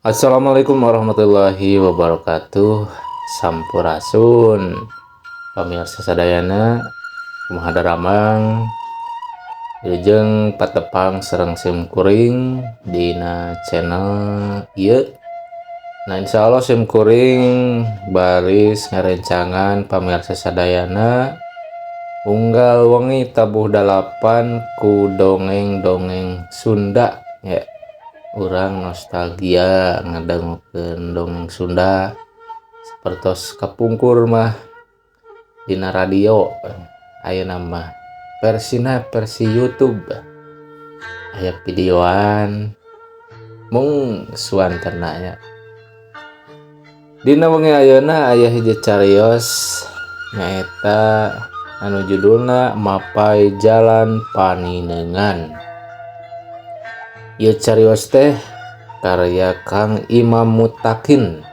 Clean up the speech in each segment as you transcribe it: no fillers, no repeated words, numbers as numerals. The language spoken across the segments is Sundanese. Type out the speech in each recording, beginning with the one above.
Assalamualaikum warahmatullahi wabarakatuh. Sampurasun pamirsa sadayana, kumaha daramang? Wilujeng patepang sareng sim kuring dina channel ieu. Nah, insyaallah sim kuring baris ngarencangan pamirsa sadayana unggal wengi tabuh 8 ku dongeng-dongeng Sunda ya. Urang nostalgia ngadangukeun dongeng Sunda sapertos kapungkur mah dina radio, ayeuna mah versina versi YouTube, aya videoan mung suantena nya. Dina wengi ayeuna aya hiji carios, nyaeta anu judulna Mapay Jalan Paninengan. Ieu carios teh karya Kang Imam Mutakin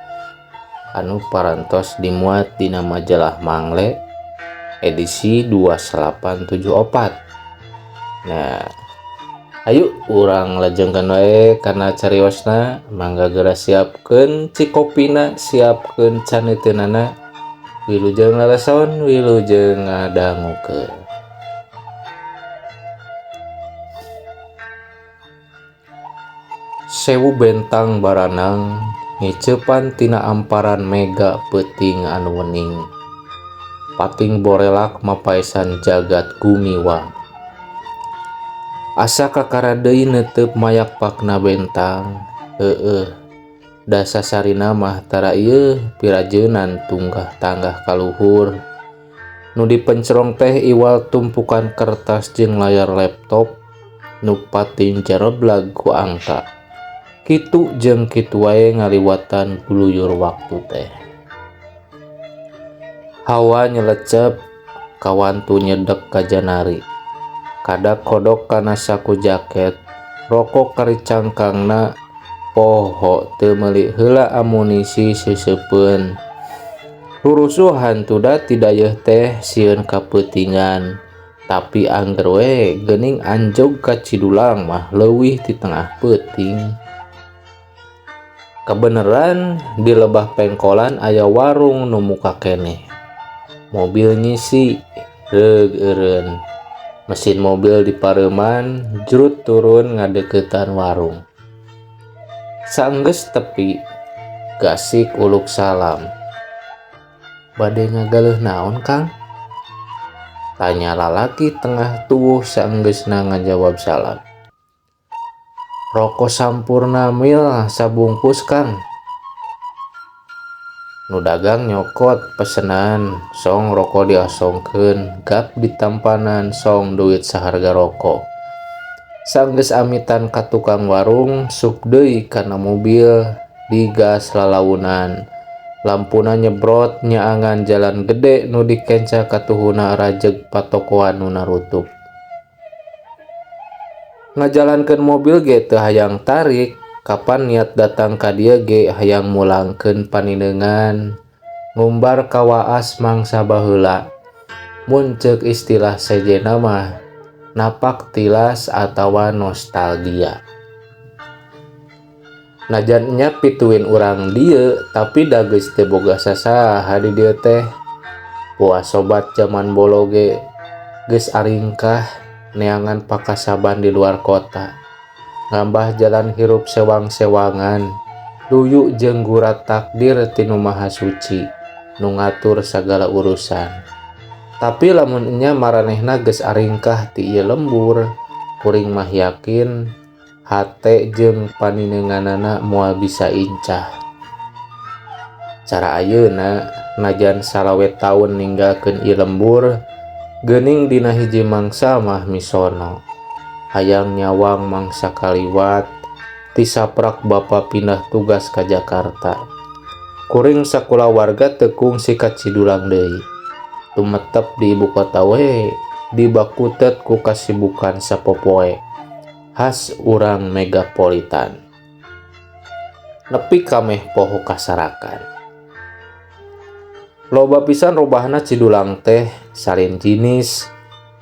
anu parantos dimuat dina majalah Mangle edisi 2974. Nah, ayo urang lajengkeun wae kana cariosna. Mangga geura siapkeun cikopina, siapkeun caneuteunnana. Wilujeng lalason, wilujeng ngadangukeun. Sewu bentang baranang ngiceupan tina amparan mega peuting anu wening. Pating borelak mapaesan jagat gumiwang. Asa kakara deui neuteup mayak pakna bentang. Heueuh, da sasarina mah tara ieu pirajeunan tunggah tanggah kaluhur. Nu dipencrong teh iwal tumpukan kertas jeung layar laptop nu pating jareblag ku angka. Kitu jeung kitu wae ngaliwatan guluyur waktu teh. Hawa nyelecep, kawantu nyedek ka janari. Kadak kodok kana saku jaket, rokok karicangkangna poho teu meuli heula amunisi seuseupeun. Rurusuhan tuda ti dayeuh teh sieun kapeutingan, tapi angger we geuning anjog ka Cidulang mah leuwih ti tengah peuting. Kabeneran di lebah pengkolan aya warung nu muka keneh. Mobil nyisi, reug eureun. Mesin mobil dipareuman, jrut turun ngadeukeutan warung. Saenggeus tepi, gasik uluk salam. Bade ngagaleuh naon, Kang? Tanya lalaki tengah tuwuh saenggeusna ngajawab salam. Rokok Sampurna mil sabungkus, Kang. Nu dagang nyokot pesenan, song rokok diasongkeun, gap ditampanan song duit saharga rokok. Saenggeus amitan ka tukang warung, sup deui kana mobil, digas lalaunan. Lampuna nyebrot nyaangan jalan gede nu dikenca katuhuna rajeg patokoan nu narutup. Ngajalankeun mobil ge teu hayang tarik, kapan niat datang ka dieu ge hayang mulangkeun paninengan, ngumbar kawaas mangsa baheula. Mun ceuk istilah sejenna mah napak tilas atawa nostalgia. Najan nya pituin urang dieu, tapi da geus teu boga sasaha di dieu teh. Puas sobat jaman bolo ge geus aringkah neangan pakasaban di luar kota. Ngambah jalan hirup sewang-sewangan, luyu jeung gurat takdir ti Nu Maha Suci nu ngatur sagala urusan. Tapi lamun nya maranehna geus aringkah ti ieu lembur, kuring mah yakin hate jeung paninenganana moal bisa incah. Cara ayeuna najan salawe taun ninggalkeun ieu lembur, geuning dina hiji mangsa mah misono. Hayang nyawang mangsa kaliwat, tisaprak bapa pindah tugas ka Jakarta. Kuring sakulawarga teu kungsi ka Cidulang deui. Tumetep di ibu kota we, dibakutet ku kasibukan sapopoe. Khas urang megapolitan. Nepi kameh poho kasarakan. Loba pisan robahna Cidulang teh salin jinis,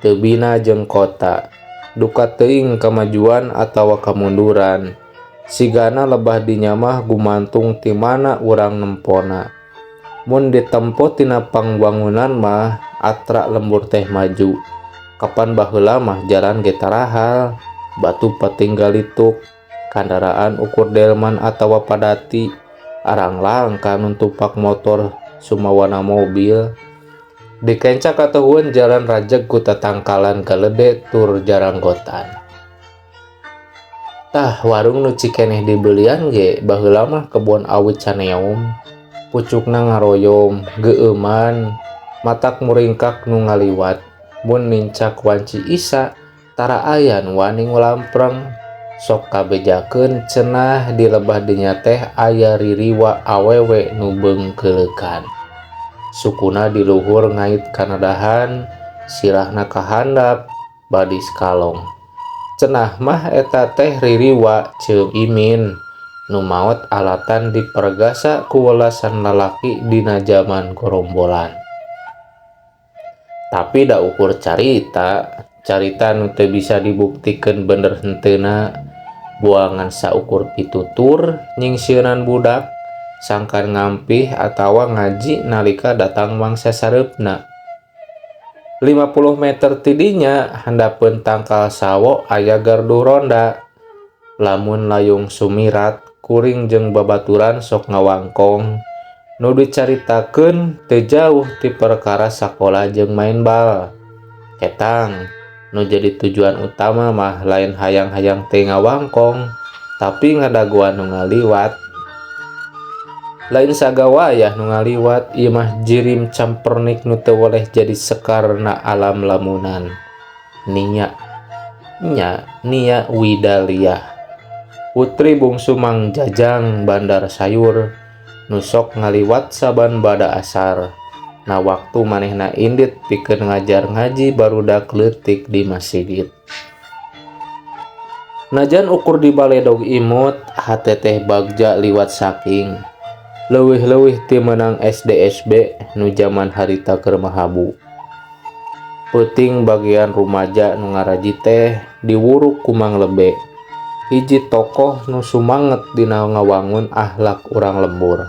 teu bina jeung kota, duka teuing kamajuan atawa kamunduran, Sigana lebah dinya mah gumantung ti mana urang nempona. Mun ditempo tina pangwangunan mah atra lembur teh maju. Kapan baheula mah jalan ge tarahal, batu pating galituk, kandaraan ukur delman atawa padati, arang langka nu tumpak motor sumawana mobil. Dikenca katuhuan jalan rajeg ku tatangkalan galede tur jaranggotan. Tah warung nu cikeneh dibelian ge baheula mah kebon awit caneom. Pucukna ngaroyom, geueuman, matak muringkak nu ngaliwat. Mun nincak wanci Isa, tara aya nu wani ngulampreng. Sok kabejakeun cenah di lebah dinya teh aya ririwa awewe nu beungkeuleukan. Sukuna di luhur ngait kana dahan, sirahna ka handap, badis kalong. Cenah mah eta teh ririwa Ceu Imin nu maot alatan dipergasa ku welasan lalaki dina jaman gorombolan. Tapi da ukur carita, carita nu teu bisa dibuktikeun bener henteuna, buangan saukur pitutur nyingsieunan budak sangkan ngampih atawa ngaji nalika datang mangsa sareupna. 50 meter ti dinya handapeun tangkal sawo aya gardu ronda. Lamun layung sumirat, kuring jeung babaturan sok ngawangkong. Nu dicaritakeun teu jauh ti perkara sakola jeung main bal. Ketang, nu jadi tujuan utama mah lain hayang-hayang teh ngawangkong, tapi ngadagoan nu ngaliwat. Lain sagawayah nu ngaliwat, ieu mah jirim campernik nu teu weleh jadi sekarna alam lamunan. Nia, nya Nia Widaliah. Putri bungsu Mang Jajang Bandar Sayur nu sok ngaliwat saban bada asar. Na waktu manehna indit pikeun ngajar ngaji barudak leutik di masigit. Najan ukur dibaledog imut, hate teh bagja liwat saking. Leuwih-leuwih ti meunang SDSB nu jaman harita keur mahabu. Peuting bagian rumaja nu ngaraji teh diwuruk ku Mang Lebe. Hiji tokoh nu sumanget dina ngawangun akhlak urang lembur.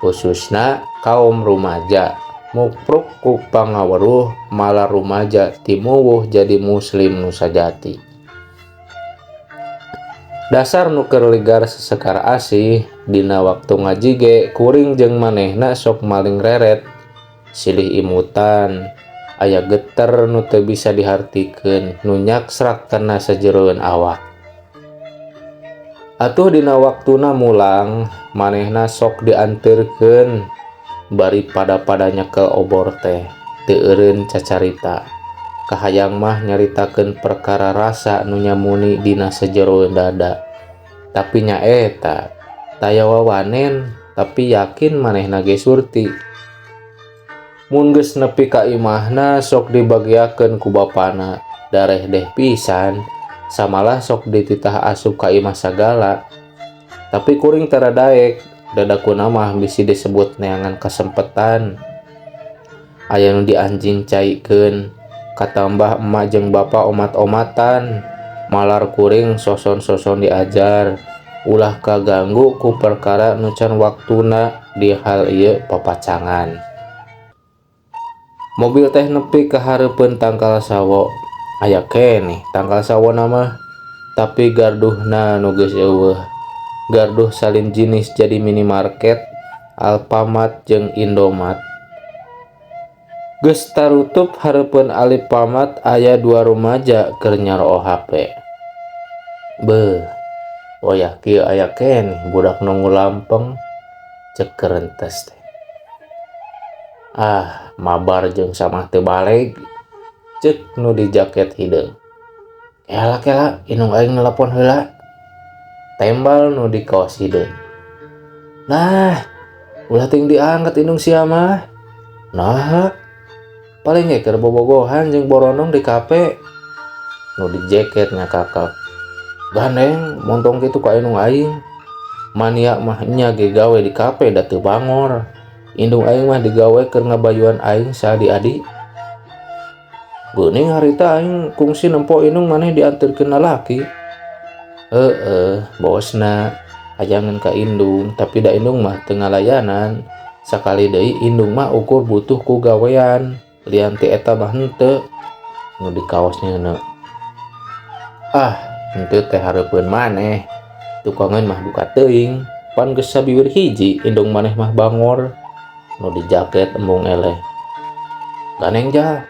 Khususna kaum rumaja, mupruk ku pangaweruh malar rumaja timuwuh jadi muslim nu sajati. Dasar nu keur ligar sesekar asih, dina waktu ngaji ge kuring jeung manehna sok maling reret, silih imutan, aya geter nu teu bisa dihartikeun, nu nyaksrak kana sajeroeun awak. Atuh dina waktuna mulang, manehna sok dianteurkeun bari pada-pada nyekel obor teh, teu eureun cacarita. Kahayang mah nyaritakeun perkara rasa nu nyamuni dina sajeroeun dada. Tapi nyaeta, taya wawanen, tapi yakin manehna ge surti. Mun geus nepi ka imahna sok dibageakeun ku bapana, darehdeh pisan. Samalah sok dititah asup ka imah sagala. Tapi kuring tara daek, dadakuna mah bisi disebut neangan kasempetan. Aya nu dianjing caikeun, katambah emak jeung bapa omat-omatan, malar kuring soson-soson diajar, ulah kaganggu ku perkara nu can waktuna di hal ieu papacangan. Mobil teh nepi ka hareupeun tangkal sawo. Aya keneh tangkal sawona mah, tapi garduhna nu geus eueuh. Garduh salin jinis jadi minimarket, Alfamart jeung Indomaret. Geus tarutup hareupeun Alfamart aya dua rumaja keur nyaroo HP. Beuh, wayah kieu aya keneh budak nu ngulampeng, ceuk kerentes teh. Ah, mabar jeung samah teu baleg. Ceuk nu di jaket hideung. Kela-kela indung aing nelepon heula. Tembal nu di kaos hideung. Nah, ulah ting diangkat indung sia mah. Naha? Paling ge keur bobogohan jeung borondong di kafe. Nu di jaket ngakakak. Gandeng montong kitu ka indung aing. Mania mah nya ge gawe di kafe da teu bangor. Indung aing mah digawe keur ngabayuan aing saadi-adi. Geuning harita aing kungsi nempo indung maneh dianterkeun lalaki. Heeh, bosna hayangeun ka indung, tapi da indung mah teu ngalayanan. Sakali deui indung mah ukur butuh ku gawean, lian ti eta mah henteu. Nu dikaos nyeuneu. Ah, henteu teh hareupeun maneh. Tukangeun mah duka teuing, pan geus sabiwir hiji indung maneh mah bangor. Nu dijaket embung eleh. Ganeng jal.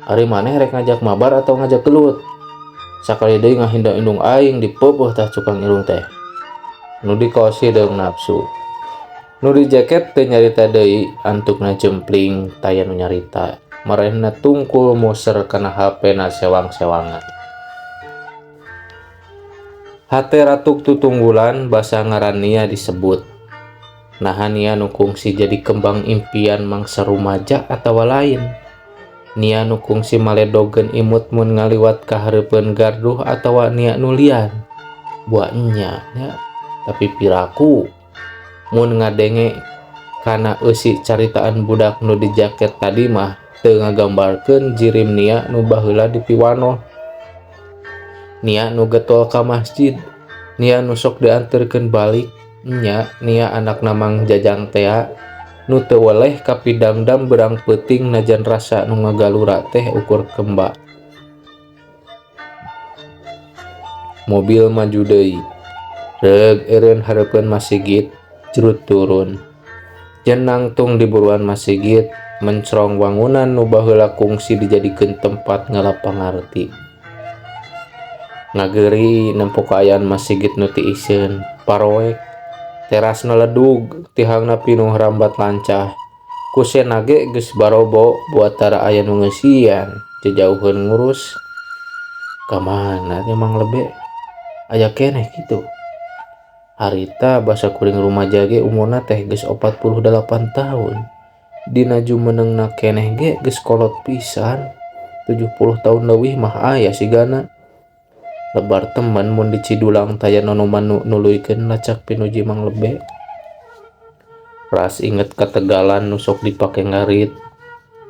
Ari maneh rek ngajak mabar atau ngajak gelut? Sakali deui ngahinda indung aing dipeupeuh tah cukang irung teh. Nu dikaos hideung nafsu. Nu dijaket teu nyarita deui, antukna jempling taya nu nyarita. Marehna tungkul muser kana HP-na sewang-sewangan. Hate ratug tutunggulan basa ngaran Nia disebut. Naha Nia nu kungsi jadi kembang impian mangsa rumaja atawa lain? Nia nu kungsi maledogeun imut mun ngaliwat ka hareupeun garduh atawa Nia nu lian? Buah enya nya, tapi piraku mun ngadenge kana eusi caritaan budak nu dijaket tadi mah teu ngagambarkeun jirim Nia nu baheula dipiwanoh. Nia nu getol ka masjid, Nia nu sok dianterkeun balik, nya Nia anakna Mang Jajang tea nu teu weleh kapidangdam beurang peuting najan rasa nu ngagalura teh ukur kemba. Mobil maju deui, reug eureun hareupeun masigit, jrut turun. Jen nangtung di buruan masigit, mencrong wangunan nu baheula kungsi dijadikeun tempat ngala pangarti. Ngageuri nempo kaayaan masigit nu tiiseun, paroek, terasna ledug, tihangna pinuh rambat lancah. Kusena ge geus barobo buatara aya nu ngeusian, jajauheun ngurus. Ka mana nya Mang Lebe? Aya keneh kitu. Harita basa kuring rumaja ge umurna teh geus 48 tahun. Dina jumenengna keneh ge geus kolot pisan. 70 tahun leuwih mah aya sigana. Lebar temen mun di Cidulang taya nonoman nu nuluykeun lacak pinuji Mang Lebe. Ras inget ka tegalan nu sok dipake ngarit.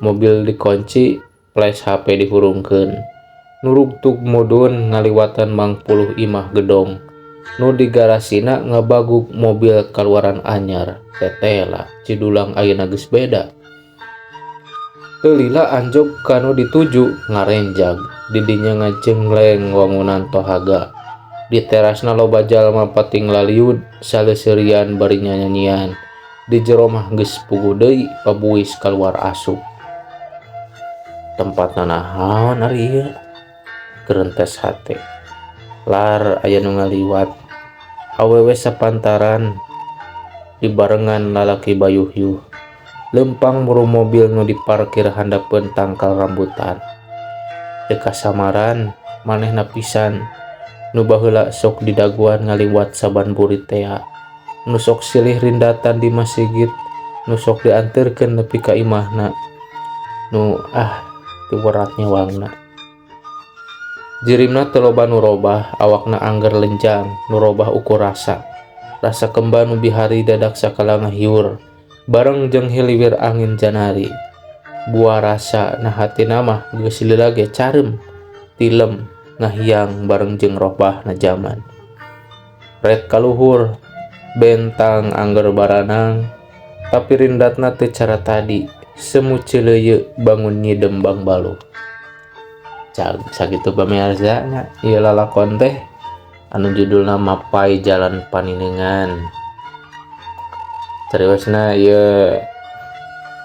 Mobil dikunci, flash HP dihurungkeun. Nurugtug mudun ngaliwatan mangpuluh imah gedong. Nu di garasina ngabagug mobil kaluaran anyar. Tetela, Cidulang ayeuna geus beda. Teu lila anjog ka nu dituju ngarenjag. Didinya ngajengleng wangunan tohaga. Di terasna loba jalma pating laliud saleseurian bari nyanyanyian. Di jero mah geus puguh deui pabuis kaluar asup. Tempatna naon ari ieu? Gerentes hate. Lar aya nu ngaliwat. Awewe sapantaran dibarengan lalaki bayuhyuh. Leumpang muru mobil nu diparkir handapeun tangkal rambutan. Teu kasamaran manehna pisan nu baheula sok didaguan ngaliwat saban burit tea. Nu sok silih rindatan di masigit, nu sok dianterkeun nepi ka imahna. Nu ah teu werat nyewangna. Jirimna teu loba nu robah, awakna angger lenjang, nu robah ukur rasa. Rasa kemba nu bihari dadak sakala ngahiur, bareng jeung hiliwir angin janari. Buah rasa na hatina mah geus lila ge careum, tilem, ngahiang bareng jeung robahna jaman. Rek kaluhur, bentang angger baranang, tapi rindatna teu cara tadi, semu ceuleuyeu bangun nyidem bangbaluh. Cag sakitu pamirsa nya ieu lalakon teh anu judulna Mapai Jalan Paninengan. Cariosna ieu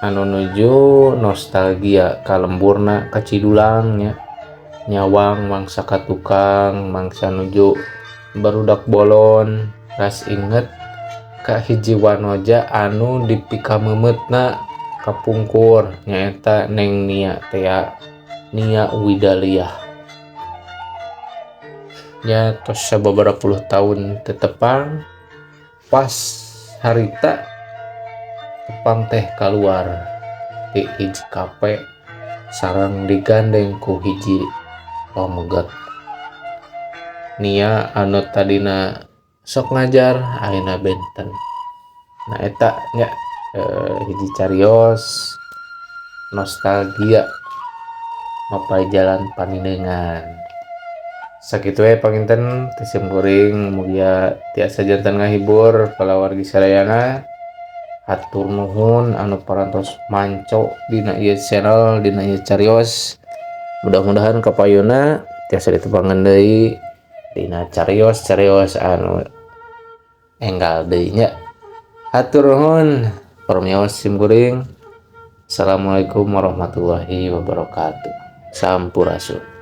anu nuju nostalgia ka lemburna ka Cidulang nya. Nyawang mangsa ka tukang, mangsa nuju barudak bolon, ras inget ka hiji wanoja anu dipikamemeutna kapungkur nyaeta Neng Nia tea. Nia Widaliah. Nya tos sababaraha puluh tahun teu tepang pas harita tepang teh kaluar ti hiji kape sareng digandeng ku hiji pameget. Nia anu tadina sok ngajar ayeuna benten. Nah eta nya hiji carios nostalgia Mapai Jalan Paninengan. Sakitu we panginten ti simkuring, mugia tiasa janten ngahibur palawargi sadayana. Hatur nuhun anu parantos manco dina ieu channel, dina ieu carios. Mudah-mudahan kapayuna tiasa ditepangan deui dina carios-carios anu enggal deui nya. Hatur nuhun, permios simkuring. Assalamualaikum warahmatullahi wabarakatuh. Sampurasun.